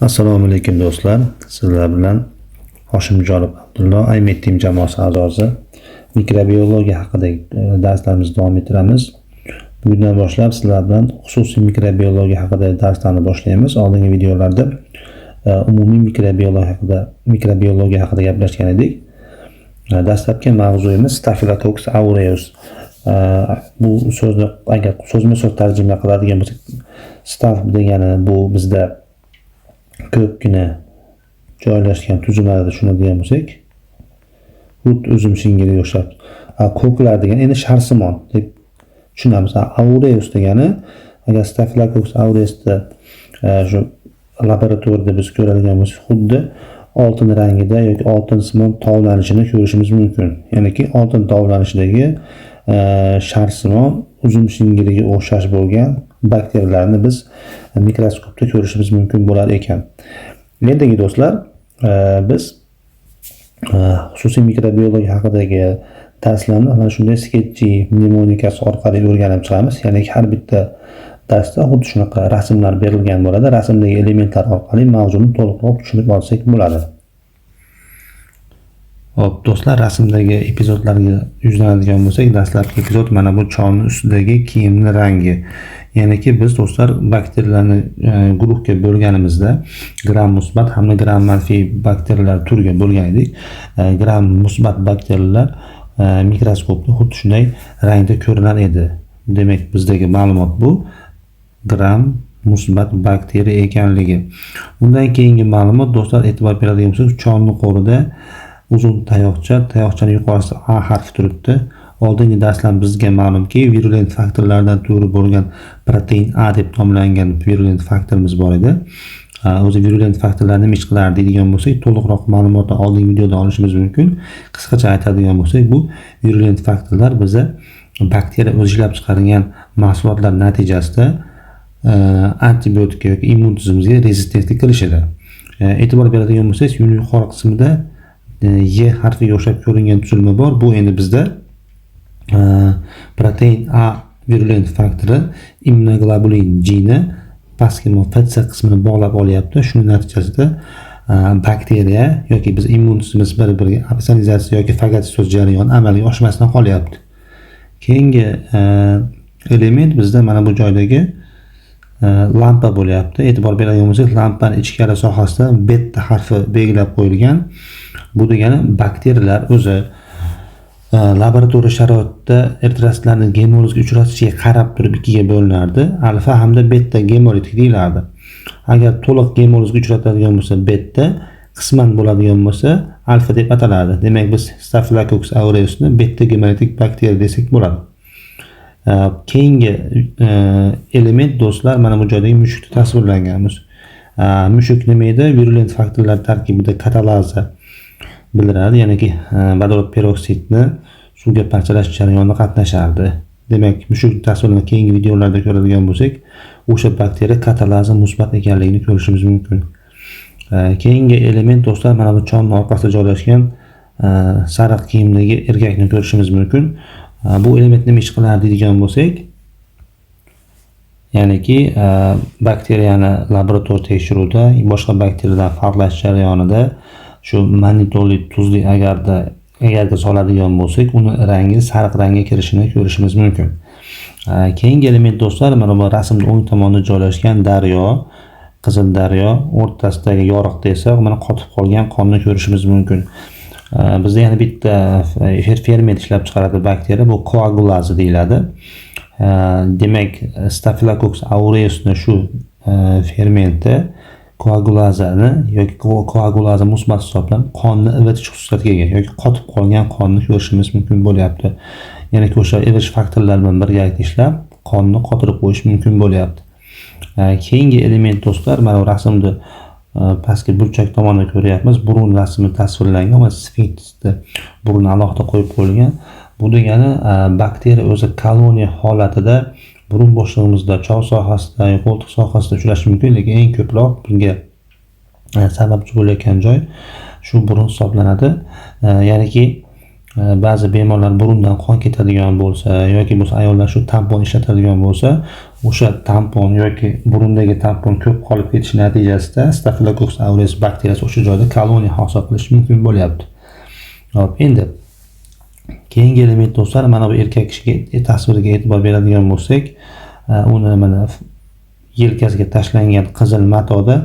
Assalomu alaykum, do'stlar. Sizlar bilan Hoshimjonov Abdullo, iMed Team jamoasi a'zosi. Mikrobiologiya haqidagi darslarimizni davom ettiramiz. Bugundan boshlab sizlar bilan xususiy mikrobiologiya haqidagi darslarni boshlaymiz. Oldingi videolarda umumiy mikrobiologiya haqida gaplashgan edik. Dastlabki mavzuyimiz Staphylococcus aureus. Bu so'zni agar so'zma-so'z tarjima qiladigan bo'lsak, staph degani bu bizda ko'pgina joylashgan tuzumlarda tushunadigan bo'lsak, xuddi uzum shingiliga o'xshab, ko'klar degan endi sharsimon deb tushunamiz. Aureus degani, agar Staphylococcus aureusni shu laboratoriyada biz ko'radigan bo'lsak, xuddi oltin rangida yoki oltinsimon tovlanishini ko'rishimiz mumkin. Ya'niki oltin tovlanishidagi sharsimon uzum shingiliga o'xshash bo'lgan bakteriyalarni biz mikroskopda ko'rishimiz mumkin bo'lar ekan. Endigi, do'stlar, biz xususiy mikrobiologiya haqidagi darslarni mana shunday sketchi mnemonikasi orqali o'rganib chiqamiz. Ya'ni har bitta darsda xuddi shunaqa rasmlar berilgan bo'ladi. Rasmdagi elementlar orqali mavzuni to'liqroq tushunib olsak bo'ladi. Xo'p, do'stlar, rasmdagi epizodlarga yuzlanadigan bo'lsak, dastlabki epizod mana bu cholni ustidagi kiyimni rangi. Ya'niki biz, do'stlar, bakteriyalarni guruhga bo'lganimizda gram musbat hamda gram manfiy bakteriyalar turga bo'lgan edik. Gram musbat bakteriyalar mikroskopda xuddi shunday rangda ko'rinar edi. Demak, bizdagi ma'lumot bu gram musbat bakteriya ekanligi. Undan keyingi ma'lumot, do'stlar, e'tibor beradigan bo'lsak, cholni qo'lida uzun tayoqcha, tayoqchani yuqorisida A harfi turibdi. Oldingi darslar bizga ma'lumki, virulent faktorlardan turi bo'lgan protein A deb nomlangan virulent faktorimiz bor edi. O'zi virulent faktorlar nima ish qilar deydigan bo'lsak, to'liqroq ma'lumotni oldingi videoda olishimiz mumkin. Qisqacha aytadigan bo'lsak, bu virulent faktorlar biza bakteriya o'zi ishlab chiqargan mahsulotlar natijasida antibiotikka yoki immun tizimimizga rezistentlik qilishadi. E'tibor beradigan bo'lsangiz, uni yuqori qismida Y harfiga o'xshab ko'ringan tuzilma bor. Bu endi bizda protein A virulent faktori immunoglobulin G ni pastki FC qismini bog'lab olyapti. Shuni natijasida bakteriya yoki biz immun tizimimiz bir biriga opsonizatsiya yoki fagotsitoz jarayoni amalga oshmasdan qolyapti. Keyingi element bizda mana bu joydagi lampa bo'lyapti. E'tibor beradigan bo'lsak, lampani ichkari sohasida beta harfi belgilab qo'yilgan. Bu degani bakteriyalar o'zi laboratoriya sharoitida eritrositlarni gemolizga uchratishiga qarab turib ikkiga bo'linardi. Alfa hamda beta gemolitik deyilardi. Agar to'liq gemolizga uchratadigan bo'lsa, beta, qisman bo'ladigan bo'lsa, alfa deb ataladi. Demak, biz Staphylococcus aureusni beta gemolitik bakteriya desak bo'ladi. Keyingi element, do'stlar, mana bu joydagi mushukda tasvirlanganmiz. Mushuk nima edi? Virulent faktorlar tarkibida katalaza bildiradi, ya'niki vodorod peroksidni suvga parchalash jarayonida qatnashardi. Demak, mushuk tasvirini keyingi videolarda ko'radigan bo'lsak, o'sha bakteriya katalaza musbat ekanligini ko'rishimiz mumkin. Keyingi element, do'stlar, mana bu cholni orqasida joylashgan sariq kiyimdagi erkakni ko'rishimiz mumkin. Bu element nima ish qilar deydigan bo'lsak, ya'niki bakteriyani laborator tekshiruvda boshqa bakteriyadan farqlash jarayonida shu manitolli tuzli agarda soladigan bo'lsak, uni rangi sariq rangga kirishini ko'rishimiz mumkin. Keyingi element, do'stlar, mana bu rasmda o'ng tomonda joylashgan daryo, Qizil daryo o'rtasidagi yoriqda esa mana qotib qolgan qonni ko'rishimiz mumkin. Bizda yana bitta ferment ishlab chiqaradi bakteriya, bu koagulaza deyiladi. Demak, Staphylococcus aureusni shu fermenti koagulazani yoki koagulaza musbat hisoblanib, qonni ivitish xususiyatiga ega yoki qotib qolgan qonni ko'rishimiz mumkin bo'lyapti. Ya'ni o'sha ivitish faktorlari bilan birgalikda ishlab, qonni qotirib qo'yish mumkin bo'lyapti. Keyingi element, do'stlar, mana bu rasmda pastki burchak tomonda ko'ryapmiz. Burun rasmi tasvirlangan va sfinksni burni alohida qo'yib qo'yilgan. Bu degani bakteriya o'zi koloniya holatida burun bo'shlig'imizda, chog' sohasida, qo'ltiq sohasida uchrashi mumkin, lekin eng ko'proq bunga sababchi bo'layotgan joy shu burun hisoblanadi. Ya'niki Ba'zi bemorlar burundan qon ketadigan bo'lsa yoki bo'lsa ayollar shu tampon ishlatadigan bo'lsa, o'sha tampon yoki burundagi tampon ko'p qolib ketishi natijasida Staphylococcus aureus bakteriyasi o'sha joyda koloniya hosil qilishi mumkin bo'lyapti. Hop, endi keyingi element do'stlar, mana bu erkak kishiga tasviriga e'tibor beradigan bo'lsak, uni mana yelkasiga tashlangan qizil matoda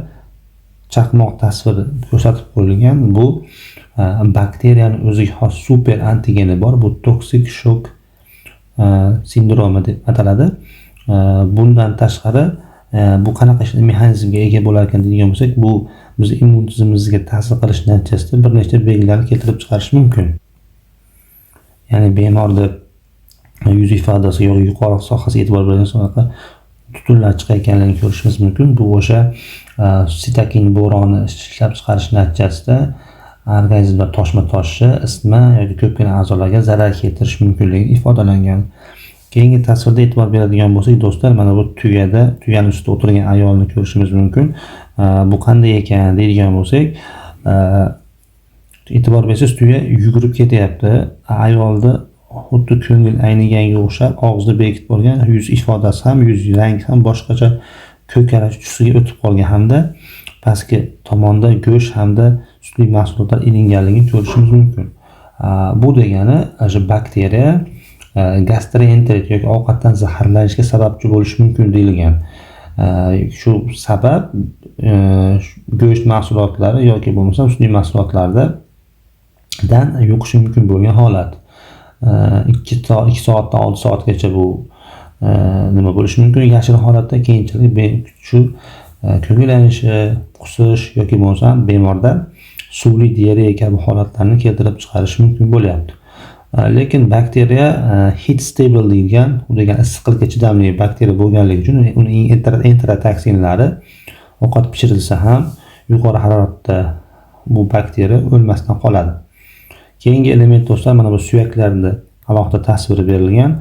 chaqmoq tasviri ko'rsatib qo'yilgan. Bu bakteriyani o'ziga xos super antigeni bor. Bu toksik shok sindromi deb ataladi. Bundan tashqari bu qanaqa mexanizmga ega bo'lar ekan deydigan bo'lsak, bu bizni immun tizimimizga ta'sir qilish natijasida bir nechta belgilarni keltirib chiqarishi mumkin. Ya'ni bemorda yuz ifodasi yoki yuqori sohasiga e'tibor bergan shunaqa tutunlar chiqayotganligini ko'rishimiz mumkin. Bu o'sha sitokin bo'roni ishlab chiqarish natijasida organizmda toshma toshishi, isitma yoki ko'pgina a'zolarga zarar keltirishi mumkinligi ifodalangan. Keyingi tasvirda e'tibor beradigan bo'lsak do'stlar, mana bu tuyada, tuyani ustida o'tirgan ayolni ko'rishimiz mumkin. Bu qanday ekan deydigan bo'lsak, e'tibor bersangiz tuya yugurib ketyapti. Ayolni xuddi ko'ngil ayniganga o'xshab og'zini bekitib olgan, yuz ifodasi ham, yuz rangi ham boshqacha ko'karish tusiga o'tib qolgan hamda pastki tomonda go'sht hamda sutli mahsulotlar ilinganligini ko'rishimiz mumkin. Bu degani o'sha bakteriya gastroenterit yoki ovqatdan zaharlanishga sababchi bo'lishi mumkin deyilgan. Shu sabab go'sht mahsulotlari yoki bo'lmasam sutli mahsulotlardan yuqishi mumkin bo'lgan holat. 2 soatdan 6 soatgacha bu nima bo'lishi mumkin yashirin holatda, keyinchalik shu ko'ngil aynishi, qusish yoki bo'lmasam bemorda suvli diareya kabi holatlarni keltirib chiqarishi mumkin bo'lyapti. Lekin bakteriya heat stable deyilgan, u degan issiqlikka chidamli bakteriya bo'lganligi uchun uning enterotoksinlari ovqat pishirilsa ham yuqori haroratda bu bakteriya o'lmasdan qoladi. Keyingi element do'stlar, mana bu suyaklarni alohida tasviri berilgan.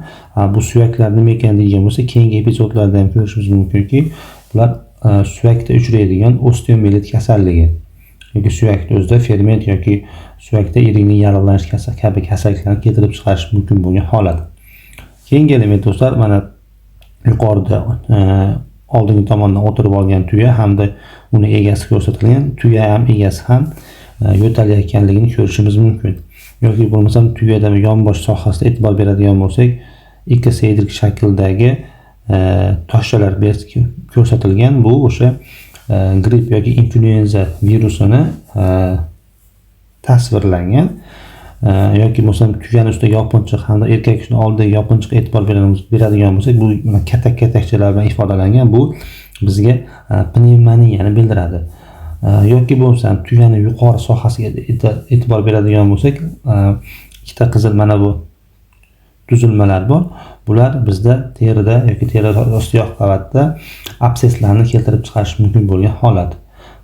Bu suyaklar nima ekan degan bo'lsa, keyingi epizodlarda ham ko'rishimiz mumkinki, bular suyakda uchraydigan osteomielit kasalligi yoki suyakni o'zida ferment yoki suyakda iringning yallig'lanish kabi kasalliklarni keltirib chiqarishi mumkin bo'lgan holat. Keyingi element do'stlar, mana yuqorida oldingi tomondan o'tirib olgan tuya hamda uni egasi ko'rsatilgan. Tuya ham egasi ham yo'talayotganligini ko'rishimiz mumkin. Yoki bo'lmasam tuyada yonbosh sohasida e'tibor beradigan bo'lsak, ikosaedrik shaklidagi toshchalar ko'rsatilgan. Bu o'sha gripp yoki inflyuenza virusini tasvirlangan. Yoki bo'lmasam tuyani ustida yopinchiq hamda erkak kishini oldidagi yopinchiqqa e'tibor beradigan bo'lsak, bu katak katakchalar bilan ifodalangan. Bu bizga pnevmoniyani bildiradi. Yoki bo'lmasam tuyani yuqori sohasiga e'tibor beradigan bo'lsak, ikkita qizil mana bu tuzilmalar bor. Bular bizda terida yoki teri osti yog' qavatida absesslarni keltirib chiqarishi mumkin bo'lgan holat.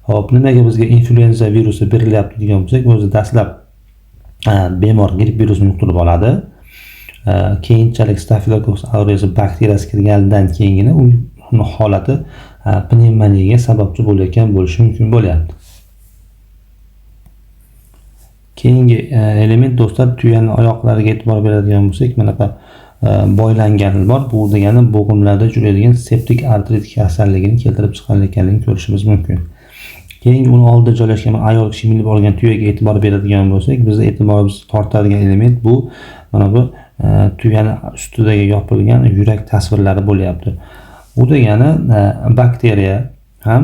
Xo'p, nimaga bizga inflyuenza virusi berilyapti degan bo'lsak, o'zi dastlab bemor gripp virusini yuqtirib oladi. Keyinchalik Staphylococcus aureus bakteriyasi kirganidan keyingina uni holati pnevmoniyaga sababchi bo'layotgan bo'lishi mumkin bo'lyapti. Keyingi element do'stlar, tuyaning oyoqlariga e'tibor beradigan bo'lsak, bunaqa boylangan bor. Bu degani bo'g'imlarda uchraydigan septik artrit kasalligini keltirib chiqarayotganligini ko'rishimiz mumkin. Keyingi uni oldida joylashgan ayol kishi minib olgan tuyaga e'tibor beradigan bo'lsak, bizni e'tiborimizni tortadigan element bu mana bu tuyani ustidagi yopilgan yurak tasvirlari bo'lyapti. Bu degani bakteriya ham,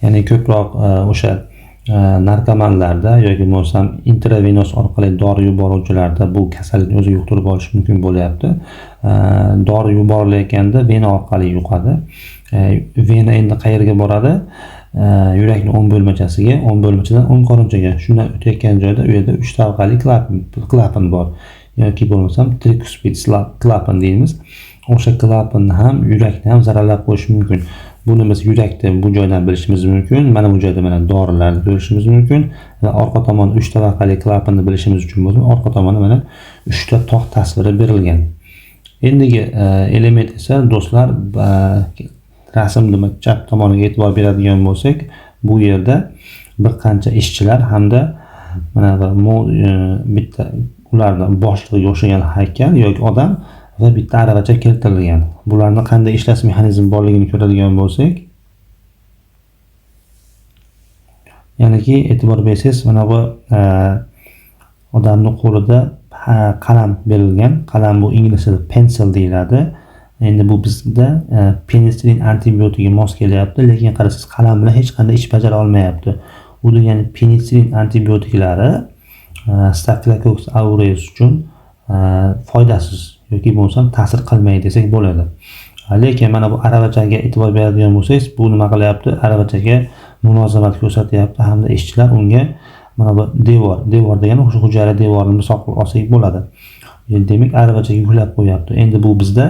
ya'ni ko'proq o'sha narkomanlarda yoki bo'lmasam intravenoz orqali dori yuboruvchilarda bu kasallikni o'zi yuqtirib olishi mumkin bo'lyapti. Dori yuborilayotganda vena orqali yuqadi. Vena endi qayerga boradi? Yurakning o'ng bo'lmachasiga, o'ng bo'lmachadan o'ng qorinchaga. Shundan o'tayotgan joyda u yerda 3 tabaqali klapan bor yoki bo'lmasam trikuspid klapan deymiz. O'sha klapanni ham, yurakni ham zararlab qo'yishi mumkin. Buni biz yurakda bu joydan bilishimiz mumkin. Mana bu joyda mana dorilarni ko'rishimiz mumkin va orqa tomonda 3 tabaqali klapanni bilishimiz uchun bo'lsa, orqa tomonda mana 3 ta tog' tasviri berilgan. Endigi element esa do'stlar, rasmni chap tomoniga e'tibor beradigan bo'lsak, bu yerda bir qancha ishchilar hamda Mana bu bitta ularni boshlig'iga o'xshagan haykal yoki odam va bitta aravacha keltirilgan. Bularni qanday ishlash mexanizmi borligini ko'radigan bo'lsak, ya'niki e'tibor bersangiz, mana bu odamni qo'lida qalam berilgan. Qalam bu inglizchada pencil deyiladi. Endi bu bizda penicillin antibiotigi mos kelyapti, lekin qarasangiz qalam bilan hech qanday ish bajara olmayapti. U degani penicillin antibiotiklari Staphylococcus aureus uchun foydasiz yoki bo'lmasam ta'sir qilmaydi desak bo'ladi. Lekin mana bu aravachaga e'tibor beradigan bo'lsangiz, bu nima qilyapti? Aravachaga munosabat ko'rsatyapti hamda ishchilar unga mana bu devor, devor degani o'sha hujayra devorini misol qilib olsak bo'ladi. Demak, aravachaga yuklab qo'yapti. Endi bu bizda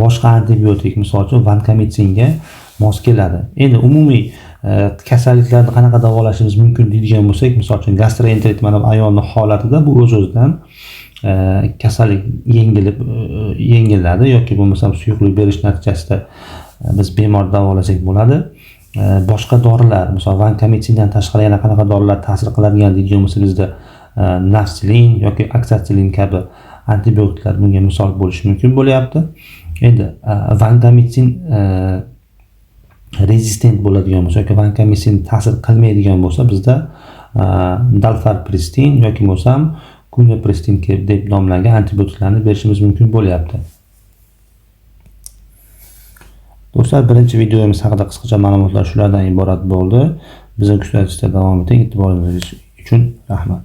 boshqa antibiotik, misol uchun vankomitsinga mos keladi. Endi umumiy kasalliklarni qanaqa davolashimiz mumkin deydigan bo'lsak, misol uchun gastroenterit mana bu ayolning holatida bu o'z-o'zidan kasallik yengilladi yoki bo'lmasam suyuqlik berish natijasida biz bemor davolasak bo'ladi. Boshqa dorilar, misol vankomitsindan tashqari yana qanaqa dorilar ta'sir qiladigan deydigan bo'lsa, bizda nafsilin yoki oksatsilin kabi antibiotiklar bunga misol bo'lishi mumkin bo'lyapti. Endi vankomitsin rezistent bo'ladigan bo'lsa yoki vankomitsin ta'sir qilmaydigan bo'lsa, bizda dalfarpristin yoki bo'lmasam quinopristin deb nomlangan antibiotiklarni berishimiz mumkin bo'lyapti. Do'stlar, birinchi videomiz haqida qisqacha ma'lumotlar shulardan iborat bo'ldi. Bizni kuzatishda davom eting. E'tiboringiz uchun rahmat.